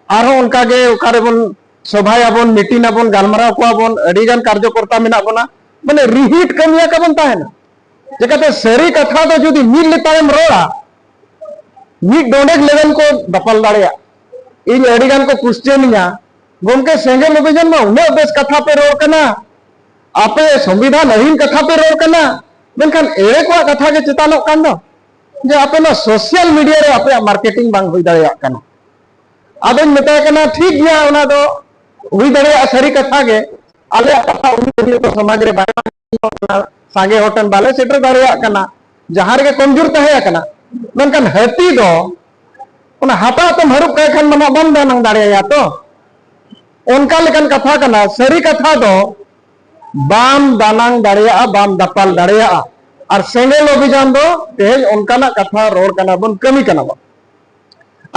ᱟᱨᱦᱚᱸ ᱚᱱᱠᱟᱜᱮ ᱚᱠᱟᱨᱮᱵᱚᱱ ᱥᱚᱵᱷᱟᱭᱟᱵᱚᱱ, ᱢᱤᱴᱤᱝ ᱟᱵᱚᱱ, ᱜᱟᱞᱢᱟᱨᱟᱣ ᱠᱚᱣᱟ ᱵᱚᱱ, ᱟᱹᱰᱤᱜᱟᱱ ᱠᱟᱨᱡᱚᱠᱚᱨᱛᱟ ᱢᱮᱱᱟᱜ ᱵᱚᱱᱟ, ᱢᱟᱱᱮ ᱨᱤᱦᱤᱴ ᱠᱟᱹᱢᱤᱭᱟᱠᱟ ᱵᱚᱱ ᱛᱟᱦᱮᱱᱟ᱾ ᱪᱮᱠᱟᱛᱮ ᱥᱟᱹᱨᱤ ᱠᱟᱛᱷᱟ ᱫᱚ ᱡᱩᱫᱤ ᱢᱤᱫ ᱞᱮᱛᱟᱲᱮᱢ ᱨᱚᱲᱟ, ᱢᱤᱫ ᱰᱚᱸᱰᱮᱠ ᱞᱮᱵᱮᱞ ᱠᱚ ᱫᱟᱯᱟᱞ ᱫᱟᱲᱮᱭᱟᱜ᱾ ᱤᱧ ᱟᱹᱰᱤ ᱜᱟᱱ ᱠᱚ ᱠᱩᱥᱪᱮᱱᱤᱧᱟ, "ᱜᱚᱢᱠᱮ, ᱥᱮᱸᱜᱮᱞ ᱚᱵᱷᱤᱡᱟᱱ ᱢᱟ ᱩᱱᱟᱹᱜ ᱵᱮᱥ ᱠᱟᱛᱷᱟ ᱯᱮ ᱨᱚᱲ ᱠᱟᱱᱟ, ᱟᱯᱮ ᱥᱚᱝᱵᱤᱫᱷᱟᱱ ᱟᱹᱦᱤᱱ ᱠᱟᱛᱷᱟ ᱯᱮ ᱨᱚᱲ ᱠᱟᱱᱟ, ᱢᱮᱱᱠᱷᱟᱱ ᱮᱲᱮ ᱠᱚᱣᱟᱜ ᱠᱟᱛᱷᱟ ᱜᱮ ᱪᱮᱛᱟᱱᱚᱜ ᱠᱟᱱ ᱫᱚ, ᱡᱮ ᱟᱯᱮ ᱱᱚᱣᱟ ᱥᱳᱥᱟᱞ ᱢᱤᱰᱤᱭᱟ ᱨᱮ ᱟᱯᱮᱭᱟᱜ ᱢᱟᱨᱠᱮᱴᱤᱝ ᱵᱟᱝ ᱦᱩᱭ ᱫᱟᱲᱮᱭᱟᱜ ᱠᱟᱱᱟ?" ᱟᱫᱚᱧ ᱢᱮᱛᱟᱭ ᱠᱟᱱᱟ, "ᱴᱷᱤᱠ ᱜᱮᱭᱟ, ᱚᱱᱟ ᱫᱚ ᱦᱩᱭ ᱫᱟᱲᱮᱭᱟᱜᱼᱟ, ᱥᱟᱹᱨᱤ ᱠᱟᱛᱷᱟ ᱜᱮ, ᱟᱞᱮᱭᱟᱜ ᱠᱟᱛᱷᱟ ᱩᱱᱤ ᱡᱚᱛᱚ ᱥᱚᱢᱟᱡᱽ ᱨᱮ ᱵᱟᱭ ᱥᱟᱸᱜᱮ ᱦᱚᱲ ᱴᱷᱮᱱ ᱵᱟᱞᱮ ᱥᱮᱴᱮᱨ ᱫᱟᱲᱮᱭᱟᱜ ᱠᱟᱱᱟ, ᱡᱟᱦᱟᱸ ᱨᱮᱜᱮ ᱠᱚᱢᱡᱳᱨ ᱛᱟᱦᱮᱸ ᱠᱟᱱᱟ, ᱢᱮᱱᱠᱷᱟᱱ ᱦᱟᱹᱛᱤ ᱫᱚ ᱚᱱᱟ ᱦᱟᱯᱟ ᱛᱮᱢ ᱦᱟᱹᱨᱩᱵ ᱠᱟᱭ ᱠᱷᱟᱱ ᱢᱟ ᱱᱟᱜ ᱵᱟᱢ ᱫᱟᱱᱟᱝ ᱫᱟᱲᱮᱭᱟᱭᱟ ᱛᱚ, ᱚᱱᱠᱟ ᱞᱮᱠᱟᱱ ᱠᱟᱛᱷᱟ ᱠᱟᱱᱟ, ᱥᱟᱹᱨᱤ ᱠᱟᱛᱷᱟ ᱫᱚ ᱵᱟᱢ ᱫᱟᱱᱟᱝ ᱫᱟᱲᱮᱭᱟᱜᱼᱟ, ᱵᱟᱢ ᱫᱟᱯᱟᱞ ᱫᱟᱲᱮᱭᱟᱜᱼᱟ᱾ ᱟᱨ ᱥᱮᱸᱜᱮᱞ ᱚᱵᱷᱤᱡᱟᱱ ᱫᱚ ᱛᱮᱦᱮᱧ ᱚᱱᱠᱟᱱᱟᱜ ᱠᱟᱛᱷᱟ ᱨᱚᱲ ᱠᱟᱱᱟ ᱵᱚᱱ, ᱠᱟᱹᱢᱤ ᱠᱟᱱᱟ ᱵᱚᱱ᱾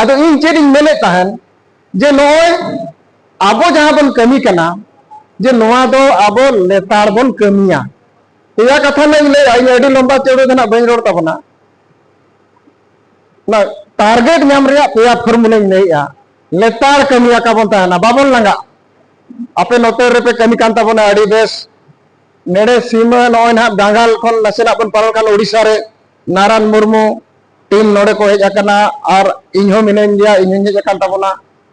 ᱟᱫᱚ ᱤᱧ ᱪᱮᱫ ᱤᱧ ᱢᱮᱱᱮᱫ ᱛᱟᱦᱮᱱ, ᱡᱮ ᱱᱚᱜᱼᱚᱭ ᱟᱵᱚ ᱡᱟᱦᱟᱸ ᱵᱚᱱ ᱠᱟᱹᱢᱤ ᱠᱟᱱᱟ, ᱡᱮ ᱱᱚᱣᱟ ᱫᱚ ᱟᱵᱚ ᱞᱮᱛᱟᱲ ᱵᱚᱱ ᱠᱟᱹᱢᱤᱭᱟ᱾ ᱯᱮᱭᱟ ᱠᱟᱛᱷᱟ ᱨᱮᱱᱟᱜ ᱤᱧ ᱞᱟᱹᱭᱟ, ᱤᱧ ᱟᱹᱰᱤ ᱞᱚᱢᱵᱟ ᱪᱚᱲᱟ ᱫᱚ ᱱᱟᱜ ᱵᱟᱹᱧ ᱨᱚᱲ ᱛᱟᱵᱚᱱᱟ᱾ ᱚᱱᱟ ᱴᱟᱨᱜᱮᱴ ᱧᱟᱢ ᱨᱮᱭᱟᱜ ᱯᱮᱭᱟ ᱯᱷᱚᱨᱢᱩᱞᱟᱧ ᱞᱟᱹᱭᱮᱜᱼᱟ᱾ ᱞᱮᱛᱟᱲ ᱠᱟᱹᱢᱤ ᱟᱠᱟ ᱵᱚᱱ ᱛᱟᱦᱮᱱᱟ, ᱵᱟᱵᱚᱱ ᱞᱟᱸᱜᱟᱜ᱾ ᱟᱯᱮ ᱱᱚᱛᱮ ᱨᱮᱯᱮ ᱠᱟᱹᱢᱤ ᱠᱟᱱ ᱛᱟᱵᱚᱱᱟ ᱟᱹᱰᱤ ᱵᱮᱥ᱾ ᱱᱮᱰᱮ ᱥᱤᱢᱟᱹ ᱱᱚᱜᱼᱚᱭ ᱱᱟᱦᱟᱜ ᱵᱟᱝᱜᱟᱞ ᱠᱷᱚᱱ ᱱᱟᱥᱮᱱᱟᱜ ᱵᱚᱱ ᱯᱟᱨᱚᱢ ᱠᱟᱱ ᱳᱰᱤᱥᱟ ᱨᱮ ᱱᱟᱨᱟᱱ ᱢᱩᱨᱢᱩ ᱴᱤᱢ ᱱᱚᱰᱮ ᱠᱚ ᱦᱮᱡ ᱟᱠᱟᱱᱟ, ᱟᱨ ᱤᱧ ᱦᱚᱸ ᱢᱤᱱᱟᱹᱧ ᱜᱮᱭᱟ, ᱤᱧ ᱦᱚᱸᱧ ᱦᱮᱡ ᱟᱠᱟᱱ ᱛᱟᱵᱚᱱᱟ᱾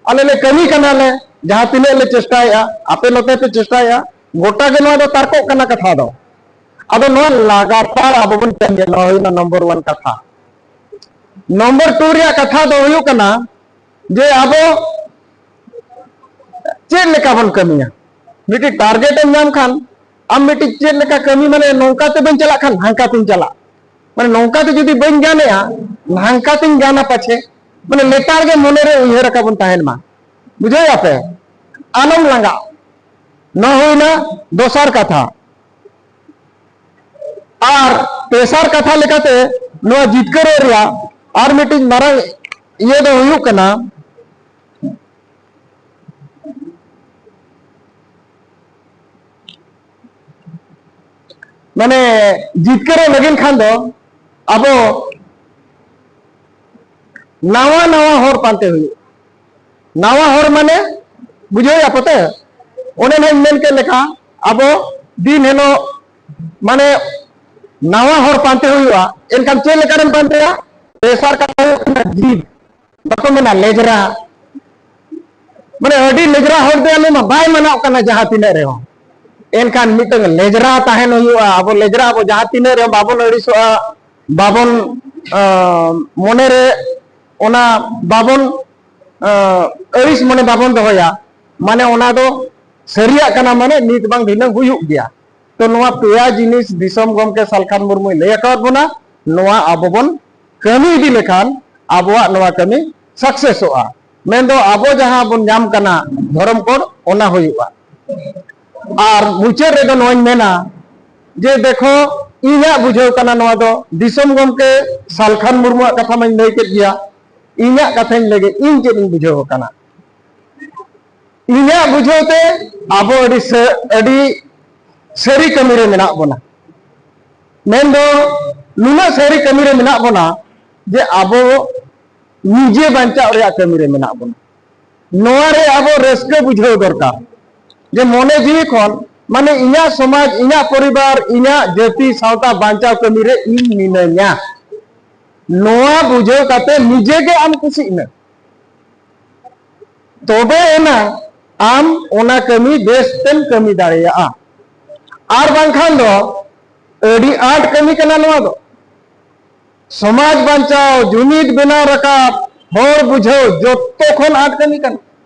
ᱟᱞᱮ ᱞᱮ ᱠᱟᱹᱢᱤ ᱠᱟᱱᱟᱞᱮ, ᱡᱟᱦᱟᱸ ᱛᱤᱱᱟᱹᱜ ᱞᱮ ᱪᱮᱥᱴᱟᱭᱮᱜᱼᱟ, ᱟᱯᱮ ᱱᱚᱛᱮ ᱯᱮ ᱪᱮᱥᱴᱟᱭᱮᱜᱼᱟ, ᱜᱚᱴᱟ ᱜᱮ ᱱᱚᱣᱟ ᱫᱚ ᱛᱟᱨᱠᱚᱜ ᱠᱟᱱᱟ ᱠᱟᱛᱷᱟ ᱫᱚ᱾ ᱟᱫᱚ ᱱᱚᱣᱟ ᱞᱟᱜᱟᱛᱟᱨ ᱟᱵᱚ ᱵᱚᱱ ᱠᱟᱹᱢᱤᱭᱟ, ᱱᱚᱣᱟ ᱦᱩᱭᱱᱟ ᱱᱚᱢᱵᱚᱨ ᱚᱣᱟᱱ ᱠᱟᱛᱷᱟ᱾ ᱱᱚᱢᱵᱚᱨ ᱴᱩ ᱨᱮᱭᱟᱜ ᱠᱟᱛᱷᱟ ᱫᱚ ᱦᱩᱭᱩᱜ ᱠᱟᱱᱟ ᱡᱮ ᱟᱵᱚ ᱪᱮᱫ ᱞᱮᱠᱟ ᱵᱚᱱ ᱠᱟᱹᱢᱤᱭᱟ? ᱢᱤᱫᱴᱤᱡ ᱴᱟᱨᱜᱮᱴ ᱮᱢ ᱧᱟᱢ ᱠᱷᱟᱱ, ᱟᱢ ᱢᱤᱫᱴᱤᱡ ᱪᱮᱫ ᱞᱮᱠᱟ ᱠᱟᱹᱢᱤ, ᱢᱟᱱᱮ ᱱᱚᱝᱠᱟ ᱛᱮ ᱵᱟᱹᱧ ᱪᱟᱞᱟᱜ ᱠᱷᱟᱱ ᱦᱟᱝᱠᱟ ᱛᱤᱧ ᱪᱟᱞᱟᱜ, ᱢᱟᱱᱮ ᱱᱚᱝᱠᱟ ᱛᱮ ᱡᱩᱫᱤ ᱵᱟᱹᱧ ᱜᱟᱱᱮᱜᱼᱟ, ᱦᱟᱝᱠᱟ ᱛᱤᱧ ᱜᱟᱱᱟ ᱯᱟᱪᱷᱮ, ᱢᱟᱱᱮ ᱞᱮᱛᱟᱲ ᱜᱮ ᱢᱚᱱᱮᱨᱮ ᱩᱭᱦᱟᱹᱨ ᱟᱠᱟ ᱵᱚᱱ ᱛᱟᱦᱮᱱ ᱢᱟ᱾ ᱵᱩᱡᱷᱟᱹᱣ ᱟᱯᱮ? ᱟᱞᱚᱢ ᱞᱟᱸᱜᱟᱜ᱾ ᱱᱚᱣᱟ ᱦᱩᱭᱱᱟ ᱫᱚᱥᱟᱨ ᱠᱟᱛᱷᱟ᱾ ᱟᱨ ᱛᱮᱥᱟᱨ ᱠᱟᱛᱷᱟ ᱞᱮᱠᱟᱛᱮ, ᱱᱚᱣᱟ ᱡᱤᱛᱠᱟᱹᱨᱚᱜ ᱨᱮᱭᱟᱜ ᱟᱨ ᱢᱤᱫᱴᱤᱡ ᱢᱟᱨᱟᱝ ᱤᱭᱟᱹ ᱫᱚ ᱦᱩᱭᱩᱜ ᱠᱟᱱᱟ, ᱢᱟᱱᱮ ᱡᱤᱛᱠᱟᱹᱨᱚᱜ ᱞᱟᱹᱜᱤᱫ ᱠᱷᱟᱱ ᱫᱚ ᱟᱵᱚ ᱱᱟᱣᱟ ᱱᱟᱣᱟ ᱦᱚᱨ ᱯᱟᱱᱛᱮ ᱦᱩᱭᱩᱜᱼᱟ᱾ ᱱᱟᱣᱟ ᱦᱚᱨ ᱢᱟᱱᱮ ᱵᱩᱡᱷᱟᱹᱣ ᱟᱯᱮ ᱛᱚ? ᱚᱱᱮ ᱱᱟᱦᱟᱜ ᱤᱧ ᱢᱮᱱ ᱠᱮᱫ ᱞᱮᱠᱟ, ᱟᱵᱚ ᱫᱤᱱ ᱦᱤᱞᱳᱜ ᱢᱟᱱᱮ ᱱᱟᱣᱟ ᱦᱚᱨ ᱯᱟᱱᱛᱮ ᱦᱩᱭᱩᱜᱼᱟ᱾ ᱮᱱᱠᱷᱟᱱ ᱪᱮᱫ ᱞᱮᱠᱟᱨᱮᱢ ᱯᱟᱱᱛᱮᱭᱟ? ᱛᱮᱥᱟᱨ ᱠᱟᱛᱷᱟ ᱦᱩᱭᱩᱜ ᱠᱟᱱᱟ ᱡᱤᱫ᱾ ᱵᱟᱠᱚ ᱢᱮᱱᱟ ᱞᱮᱡᱽᱨᱟ, ᱢᱟᱱᱮ ᱟᱹᱰᱤ ᱞᱮᱡᱽᱨᱟ ᱦᱚᱲ ᱫᱚ ᱟᱞᱮ ᱢᱟ ᱵᱟᱭ ᱢᱟᱱᱟᱣ ᱠᱟᱱᱟ ᱡᱟᱦᱟᱸ ᱛᱤᱱᱟᱹᱜ ᱨᱮᱦᱚᱸ᱾ ᱮᱱᱠᱷᱟᱱ ᱢᱤᱫᱴᱟᱝ ᱞᱮᱡᱽᱨᱟ ᱛᱟᱦᱮᱱ ᱦᱩᱭᱩᱜᱼᱟ᱾ ᱟᱵᱚ ᱞᱮᱡᱽᱨᱟ, ᱟᱵᱚ ᱡᱟᱦᱟᱸ ᱛᱤᱱᱟᱹᱜ ᱨᱮᱦᱚᱸ ᱵᱟᱵᱚᱱ ᱟᱹᱲᱤᱥᱚᱜᱼᱟ, ᱵᱟᱵᱚᱱ, ᱟᱸ, ᱢᱚᱱᱮᱨᱮ ᱚᱱᱟ ᱵᱟᱵᱚᱱ, ᱟᱸ, ᱟᱹᱲᱤᱥ ᱢᱚᱱᱮ ᱵᱟᱵᱚᱱ ᱫᱚᱦᱚᱭᱟ, ᱢᱟᱱᱮ ᱚᱱᱟ ᱫᱚ ᱥᱟᱹᱨᱤᱭᱟᱜ ᱠᱟᱱᱟ, ᱢᱟᱱᱮ ᱱᱤᱛ ᱵᱟᱝ ᱫᱷᱤᱱᱟᱹᱝ ᱦᱩᱭᱩᱜ ᱜᱮᱭᱟ᱾ ᱛᱚ ᱱᱚᱣᱟ ᱯᱮᱭᱟ ᱡᱤᱱᱤᱥ ᱫᱤᱥᱚᱢ ᱜᱚᱢᱠᱮ ᱥᱟᱞᱠᱷᱟᱱ ᱢᱩᱨᱢᱩᱭ ᱞᱟᱹᱭ ᱟᱠᱟᱣᱟᱫ ᱵᱚᱱᱟ, ᱱᱚᱣᱟ ᱟᱵᱚ ᱵᱚᱱ ᱠᱟᱹᱢᱤ ᱤᱫᱤ ᱞᱮᱠᱷᱟᱱ ᱟᱵᱚᱣᱟᱜ ᱱᱚᱣᱟ ᱠᱟᱹᱢᱤ ᱥᱟᱠᱥᱮᱥᱚᱜᱼᱟ᱾ ᱢᱮᱱᱫᱚ ᱟᱵᱚ ᱡᱟᱦᱟᱸ ᱵᱚᱱ ᱧᱟᱢ ᱠᱟᱱᱟ ᱫᱷᱚᱨᱚᱢ ᱠᱳᱰ, ᱚᱱᱟ ᱦᱩᱭᱩᱜᱼᱟ᱾ ᱟᱨ ᱢᱩᱪᱟᱹᱫ ᱨᱮᱫᱚ ᱱᱚᱣᱟᱧ ᱢᱮᱱᱟ ᱡᱮ ᱫᱮᱠᱷᱚ, ᱤᱧᱟᱹᱜ ᱵᱩᱡᱷᱟᱹᱣ ᱠᱟᱱᱟ ᱱᱚᱣᱟ ᱫᱚ, ᱫᱤᱥᱚᱢ ᱜᱚᱢᱠᱮ ᱥᱟᱞᱠᱷᱟᱱ ᱢᱩᱨᱢᱩᱣᱟᱜ ᱠᱟᱛᱷᱟ ᱢᱟᱧ ᱞᱟᱹᱭ ᱠᱮᱫ ᱜᱮᱭᱟ, ᱤᱧᱟᱹᱜ ᱠᱟᱛᱷᱟᱧ ᱞᱟᱹᱭ ᱠᱮᱫ, ᱤᱧ ᱪᱮᱫ ᱤᱧ ᱵᱩᱡᱷᱟᱹᱣ ᱠᱟᱱᱟ᱾ ᱤᱧᱟᱹᱜ ᱵᱩᱡᱷᱟᱹᱣ ᱛᱮ ᱟᱵᱚ ᱟᱹᱰᱤ ᱥᱟᱹ-, ᱟᱹᱰᱤ ᱥᱟᱹᱨᱤ ᱠᱟᱹᱢᱤ ᱨᱮ ᱢᱮᱱᱟᱜ ᱵᱚᱱᱟ᱾ ᱢᱮᱱᱫᱚ ᱱᱩᱱᱟᱹᱜ ᱥᱟᱹᱨᱤ ᱠᱟᱹᱢᱤ ᱨᱮ ᱢᱮᱱᱟᱜ ᱵᱚᱱᱟ ᱡᱮ ᱟᱵᱚ ᱱᱤᱡᱮ ᱵᱟᱧᱪᱟᱣ ᱨᱮᱭᱟᱜ ᱠᱟᱹᱢᱤ ᱨᱮ ᱢᱮᱱᱟᱜ ᱵᱚᱱᱟ᱾ ᱱᱚᱣᱟ ᱨᱮ ᱟᱵᱚ ᱨᱟᱹᱥᱠᱟᱹ ᱵᱩᱡᱷᱟᱹᱣ ᱫᱚᱨᱠᱟᱨ ᱡᱮ ᱢᱚᱱᱮ ᱡᱤᱣᱤ ᱠᱷᱚᱱ, ᱢᱟᱱᱮ ᱤᱧᱟᱹᱜ ᱥᱚᱢᱟᱡᱽ, ᱤᱧᱟᱹᱜ ᱯᱚᱨᱤᱵᱟᱨ, ᱤᱧᱟᱹᱜ ᱡᱟᱹᱛᱤ ᱥᱟᱶᱛᱟ ᱵᱟᱧᱪᱟᱣ ᱠᱟᱹᱢᱤ ᱨᱮ ᱤᱧ ᱢᱤᱱᱟᱹᱧᱟ, ᱱᱚᱣᱟ ᱵᱩᱡᱷᱟᱹᱣ ᱠᱟᱛᱮ ᱱᱤᱡᱮ ᱜᱮ ᱟᱢ ᱠᱩᱥᱤᱜ ᱢᱮ᱾ ᱛᱚᱵᱮ ᱮᱱᱟᱝ ᱟᱢ ᱚᱱᱟ ᱠᱟᱹᱢᱤ ᱵᱮᱥ ᱛᱮᱢ ᱠᱟᱹᱢᱤ ᱫᱟᱲᱮᱭᱟᱜᱼᱟ᱾ ᱟᱨ ᱵᱟᱝᱠᱷᱟᱱ ᱫᱚ ᱟᱹᱰᱤ ᱟᱸᱴ ᱠᱟᱹᱢᱤ ᱠᱟᱱᱟ ᱱᱚᱣᱟ ᱫᱚ᱾ ᱥᱚᱢᱟᱡᱽ ᱵᱟᱧᱪᱟᱣ, ᱡᱩᱢᱤᱫ ᱵᱮᱱᱟᱣ ᱨᱟᱠᱟᱵ, ᱦᱚᱲ ᱵᱩᱡᱷᱟᱹᱣ ᱡᱚᱛᱚ ᱠᱷᱚᱱ ᱟᱸᱴ ᱠᱟᱹᱢᱤ ᱠᱟᱱᱟ᱾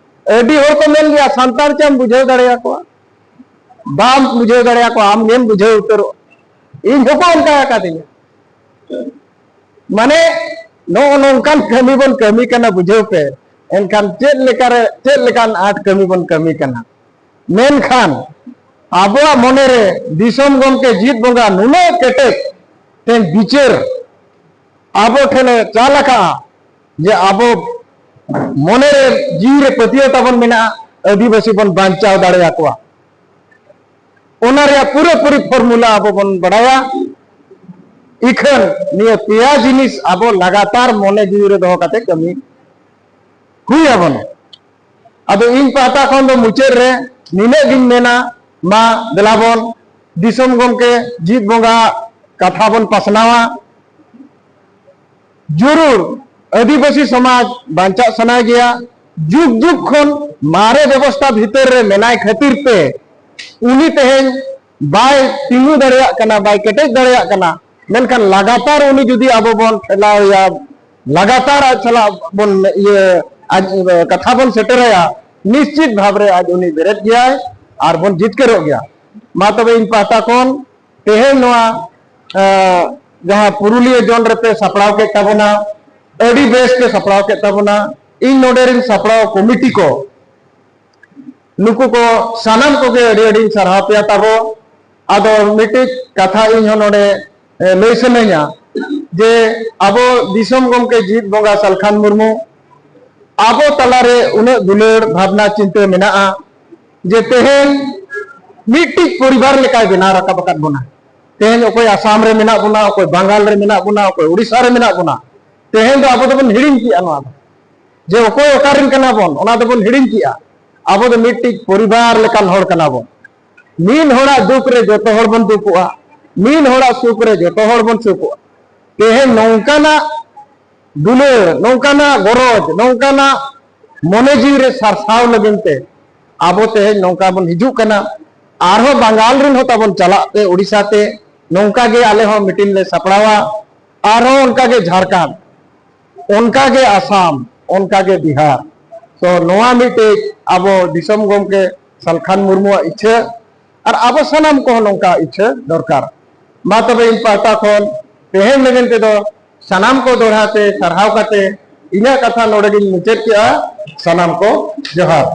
ᱟᱹᱰᱤ ᱦᱚᱲ ᱠᱚ ᱢᱮᱱ ᱜᱮᱭᱟ, "ᱥᱟᱱᱛᱟᱲ ᱪᱮᱫ ᱮᱢ ᱵᱩᱡᱷᱟᱹᱣ ᱫᱟᱲᱮᱭᱟᱠᱚᱣᱟ? ᱵᱟᱢ ᱵᱩᱡᱷᱟᱹᱣ ᱫᱟᱲᱮᱭᱟᱠᱚᱣᱟ, ᱟᱢ ᱜᱮᱢ ᱵᱩᱡᱷᱟᱹᱣ ᱩᱛᱟᱹᱨᱚᱜ᱾" ᱤᱧ ᱦᱚᱸᱠᱚ ᱚᱱᱠᱟ ᱟᱠᱟᱫᱤᱧᱟ᱾ ᱢᱟᱱᱮ, ᱱᱚᱜᱼᱚ ᱱᱚᱝᱠᱟᱱ ᱠᱟᱹᱢᱤ ᱵᱚᱱ ᱠᱟᱹᱢᱤ ᱠᱟᱱᱟ, ᱵᱩᱡᱷᱟᱹᱣ ᱯᱮ᱾ ᱮᱱᱠᱷᱟᱱ ᱪᱮᱫ ᱞᱮᱠᱟᱨᱮ, ᱪᱮᱫ ᱞᱮᱠᱟᱱ ᱟᱸᱴ ᱠᱟᱹᱢᱤ ᱵᱚᱱ ᱠᱟᱹᱢᱤ ᱠᱟᱱᱟ? ᱢᱮᱱᱠᱷᱟᱱ ᱟᱵᱚᱣᱟᱜ ᱢᱚᱱᱮᱨᱮ ᱫᱤᱥᱚᱢ ᱜᱚᱢᱠᱮ ᱡᱤᱛ ᱵᱚᱸᱜᱟ ᱱᱩᱱᱟᱹᱜ ᱠᱮᱴᱮᱡ ᱛᱮ ᱵᱤᱪᱟᱹᱨ ᱟᱵᱚ ᱴᱷᱮᱱᱮ ᱪᱟᱞ ᱟᱠᱟᱫᱼᱟ, ᱡᱮ ᱟᱵᱚ ᱢᱚᱱᱮᱨᱮ, ᱡᱤᱣᱤᱨᱮ ᱯᱟᱹᱛᱭᱟᱹᱣ ᱛᱟᱵᱚᱱ ᱢᱮᱱᱟᱜᱼᱟ, ᱟᱹᱫᱤᱵᱟᱹᱥᱤ ᱵᱚᱱ ᱵᱟᱧᱪᱟᱣ ᱫᱟᱲᱮᱭᱟᱠᱚᱣᱟ᱾ ᱚᱱᱟ ᱨᱮᱭᱟᱜ ᱯᱩᱨᱟᱹᱯᱩᱨᱤ formula ᱟᱵᱚ ᱵᱚᱱ ᱵᱟᱲᱟᱭᱟ᱾ ᱤᱠᱷᱟᱹᱱ ᱱᱤᱭᱟᱹ ᱯᱮᱭᱟ ᱡᱤᱱᱤᱥ ᱟᱵᱚ ᱞᱟᱜᱟᱛᱟᱨ ᱢᱚᱱᱮ ᱡᱤᱣᱤ ᱨᱮ ᱫᱚᱦᱚ ᱠᱟᱛᱮ ᱠᱟᱹᱢᱤ ᱦᱩᱭ ᱟᱵᱚᱱᱟ᱾ ᱟᱫᱚ ᱤᱧ ᱯᱟᱦᱴᱟ ᱠᱷᱚᱱ ᱫᱚ ᱢᱩᱪᱟᱹᱫ ᱨᱮ ᱱᱤᱱᱟᱹᱜ ᱜᱤᱧ ᱢᱮᱱᱟ, ᱢᱟ ᱫᱮᱞᱟ ᱵᱚᱱ ᱫᱤᱥᱚᱢ ᱜᱚᱢᱠᱮ ᱡᱤᱛ ᱵᱚᱸᱜᱟ ᱠᱟᱛᱷᱟ ᱵᱚᱱ ᱯᱟᱥᱱᱟᱣᱟ᱾ ᱡᱚᱨᱩᱨ ᱟᱹᱫᱤᱵᱟᱹᱥᱤ ᱥᱚᱢᱟᱡᱽ ᱵᱟᱧᱪᱟᱜ ᱥᱟᱱᱟᱭ ᱜᱮᱭᱟ᱾ ᱡᱩᱜᱽ ᱡᱩᱜᱽ ᱠᱷᱚᱱ ᱢᱟᱨᱮ ᱵᱮᱵᱚᱥᱛᱷᱟ ᱵᱷᱤᱛᱟᱹᱨ ᱨᱮ ᱢᱮᱱᱟᱭ ᱠᱷᱟᱹᱛᱤᱨ ᱛᱮ ᱩᱱᱤ ᱛᱮᱦᱮᱧ ᱵᱟᱭ ᱛᱤᱸᱜᱩ ᱫᱟᱲᱮᱭᱟᱜ ᱠᱟᱱᱟ, ᱵᱟᱭ ᱠᱮᱴᱮᱡ ᱫᱟᱲᱮᱭᱟᱜ ᱠᱟᱱᱟ᱾ ᱢᱮᱱᱠᱷᱟᱱ ᱞᱟᱜᱟᱛᱟᱨ ᱩᱱᱤ ᱡᱩᱫᱤ ᱟᱵᱚ ᱵᱚᱱ ᱴᱷᱮᱞᱟᱣᱮᱭᱟ, ᱞᱟᱜᱟᱛᱟᱨ ᱟᱡ ᱥᱟᱞᱟᱜ ᱵᱚᱱ ᱤᱭᱟᱹ, ᱟᱡ ᱠᱟᱛᱷᱟ ᱵᱚᱱ ᱥᱮᱴᱮᱨᱟᱭᱟ, ᱱᱤᱥᱪᱤᱛ ᱵᱷᱟᱵᱽ ᱨᱮ ᱟᱡ ᱩᱱᱤ ᱵᱮᱨᱮᱫ ᱜᱮᱭᱟᱭ ᱟᱨ ᱵᱚᱱ ᱡᱤᱛᱠᱟᱹᱨᱚᱜ ᱜᱮᱭᱟ᱾ ᱢᱟ ᱛᱚᱵᱮ ᱤᱧ ᱯᱟᱦᱴᱟ ᱠᱷᱚᱱ ᱛᱮᱦᱮᱧ ᱱᱚᱣᱟ, ᱮᱸ, ᱡᱟᱦᱟᱸ ᱯᱩᱨᱩᱞᱤᱭᱟᱹ ᱡᱚᱱ ᱨᱮᱯᱮ ᱥᱟᱯᱲᱟᱣ ᱠᱮᱫ ᱛᱟᱵᱚᱱᱟ, ᱟᱹᱰᱤ ᱵᱮᱥ ᱯᱮ ᱥᱟᱯᱲᱟᱣ ᱠᱮᱫ ᱛᱟᱵᱚᱱᱟ᱾ ᱤᱧ ᱱᱚᱰᱮ ᱨᱤᱱ ᱥᱟᱯᱲᱟᱣ ᱠᱚᱢᱤᱴᱤ ᱠᱚ, ᱱᱩᱠᱩ ᱠᱚ ᱥᱟᱱᱟᱢ ᱠᱚᱜᱮ ᱟᱹᱰᱤ ᱟᱹᱰᱤᱧ ᱥᱟᱨᱦᱟᱣ ᱯᱮᱭᱟ ᱛᱟᱵᱚ᱾ ᱟᱫᱚ ᱢᱤᱫᱴᱤᱡ ᱠᱟᱛᱷᱟ ᱤᱧ ᱦᱚᱸ ᱱᱚᱰᱮ, ᱮ, ᱞᱟᱹᱭ ᱥᱟᱱᱟᱧᱟ ᱡᱮ ᱟᱵᱚ ᱫᱤᱥᱚᱢ ᱜᱚᱢᱠᱮ ᱡᱤᱛ ᱵᱚᱸᱜᱟ ᱥᱟᱞᱠᱷᱟᱱ ᱢᱩᱨᱢᱩ ᱟᱵᱚ ᱛᱟᱞᱟᱨᱮ ᱩᱱᱟᱹᱜ ᱫᱩᱞᱟᱹᱲ ᱵᱷᱟᱵᱽᱱᱟ ᱪᱤᱱᱛᱟᱹ ᱢᱮᱱᱟᱜᱼᱟ ᱡᱮ ᱛᱮᱦᱮᱧ ᱢᱤᱫᱴᱤᱡ ᱯᱚᱨᱤᱵᱟᱨ ᱞᱮᱠᱟᱭ ᱵᱮᱱᱟᱣ ᱨᱟᱠᱟᱵ ᱟᱠᱟᱫ ᱵᱚᱱᱟ᱾ ᱛᱮᱦᱮᱧ ᱚᱠᱚᱭ ᱟᱥᱟᱢ ᱨᱮ ᱢᱮᱱᱟᱜ ᱵᱚᱱᱟ, ᱚᱠᱚᱭ ᱵᱟᱝᱜᱟᱞ ᱨᱮ ᱢᱮᱱᱟᱜ ᱵᱚᱱᱟ, ᱚᱠᱚᱭ ᱩᱲᱤᱥᱥᱟ ᱨᱮ ᱢᱮᱱᱟᱜ ᱵᱚᱱᱟ, ᱛᱮᱦᱮᱧ ᱫᱚ ᱟᱵᱚ ᱫᱚᱵᱚᱱ ᱦᱤᱲᱤᱧ ᱠᱮᱜᱼᱟ ᱱᱚᱣᱟ ᱫᱚ, ᱡᱮ ᱚᱠᱚᱭ ᱚᱠᱟ ᱨᱮᱱ ᱠᱟᱱᱟ ᱵᱚᱱ, ᱚᱱᱟ ᱫᱚᱵᱚᱱ ᱦᱤᱲᱤᱧ ᱠᱮᱜᱼᱟ᱾ ᱟᱵᱚ ᱫᱚ ᱢᱤᱫᱴᱤᱡ ᱯᱚᱨᱤᱵᱟᱨ ᱞᱮᱠᱟᱱ ᱦᱚᱲ ᱠᱟᱱᱟ ᱵᱚᱱ᱾ ᱢᱤᱫ ᱦᱚᱲᱟᱜ ᱫᱩᱠ ᱨᱮ ᱡᱚᱛᱚ ᱦᱚᱲ ᱵᱚᱱ ᱫᱩᱠᱚᱜᱼᱟ, ᱢᱤᱫ ᱦᱚᱲᱟᱜ ᱥᱩᱠ ᱨᱮ ᱡᱚᱛᱚ ᱦᱚᱲ ᱵᱚᱱ ᱥᱩᱠᱚᱜᱼᱟ᱾ ᱛᱮᱦᱮᱧ ᱱᱚᱝᱠᱟᱱᱟᱜ ᱫᱩᱞᱟᱹᱲ, ᱱᱚᱝᱠᱟᱱᱟᱜ ᱜᱚᱨᱚᱡᱽ, ᱱᱚᱝᱠᱟᱱᱟᱜ ᱢᱚᱱᱮ ᱡᱤᱣᱤ ᱨᱮ ᱥᱟᱨᱥᱟᱣ ᱞᱟᱹᱜᱤᱫ ᱛᱮ ᱟᱵᱚ ᱛᱮᱦᱮᱧ ᱱᱚᱝᱠᱟ ᱵᱚᱱ ᱦᱤᱡᱩᱜ ᱠᱟᱱᱟ᱾ ᱟᱨᱦᱚᱸ ᱵᱟᱝᱜᱟᱞ ᱨᱮᱱ ᱦᱚᱸ ᱛᱟᱵᱚᱱ ᱪᱟᱞᱟᱜ ᱛᱮ ᱩᱲᱤᱥᱥᱟ ᱛᱮ ᱱᱚᱝᱠᱟ ᱜᱮ ᱟᱞᱮ ᱦᱚᱸ ᱢᱤᱴᱤᱝ ᱞᱮ ᱥᱟᱯᱲᱟᱣᱟ᱾ ᱟᱨᱦᱚᱸ ᱚᱱᱠᱟ ᱜᱮ ᱡᱷᱟᱲᱠᱷᱚᱸᱰ, ᱚᱱᱠᱟ ᱜᱮ ᱟᱥᱟᱢ, ᱚᱱᱠᱟ ᱜᱮ ᱵᱤᱦᱟᱨ, ᱛᱚ ᱱᱚᱣᱟ ᱢᱤᱫᱴᱮᱡ ᱟᱵᱚ ᱫᱤᱥᱚᱢ ᱜᱚᱢᱠᱮ ᱥᱟᱞᱠᱷᱟᱱ ᱢᱩᱨᱢᱩᱣᱟᱜ ᱤᱪᱪᱷᱟᱹ ᱟᱨ ᱟᱵᱚ ᱥᱟᱱᱟᱢ ᱠᱚᱦᱚᱸ ᱱᱚᱝᱠᱟ ᱤᱪᱪᱷᱟᱹ ᱫᱚᱨᱠᱟᱨ᱾ ᱢᱟ ᱛᱚᱵᱮ ᱤᱧ ᱯᱟᱦᱴᱟ ᱠᱷᱚᱱ ᱛᱮᱦᱮᱧ ᱞᱟᱹᱜᱤᱫ ᱛᱮᱫᱚ ᱥᱟᱱᱟᱢ ᱠᱚ ᱫᱚᱦᱲᱟ ᱛᱮ ᱥᱟᱨᱦᱟᱣ ᱠᱟᱛᱮ ᱤᱧᱟᱹᱜ ᱠᱟᱛᱷᱟ ᱱᱚᱰᱮ ᱜᱤᱧ ᱢᱩᱪᱟᱹᱫ ᱠᱮᱜᱼᱟ᱾ ᱥᱟᱱᱟᱢ ᱠᱚ ᱡᱚᱦᱟᱨ᱾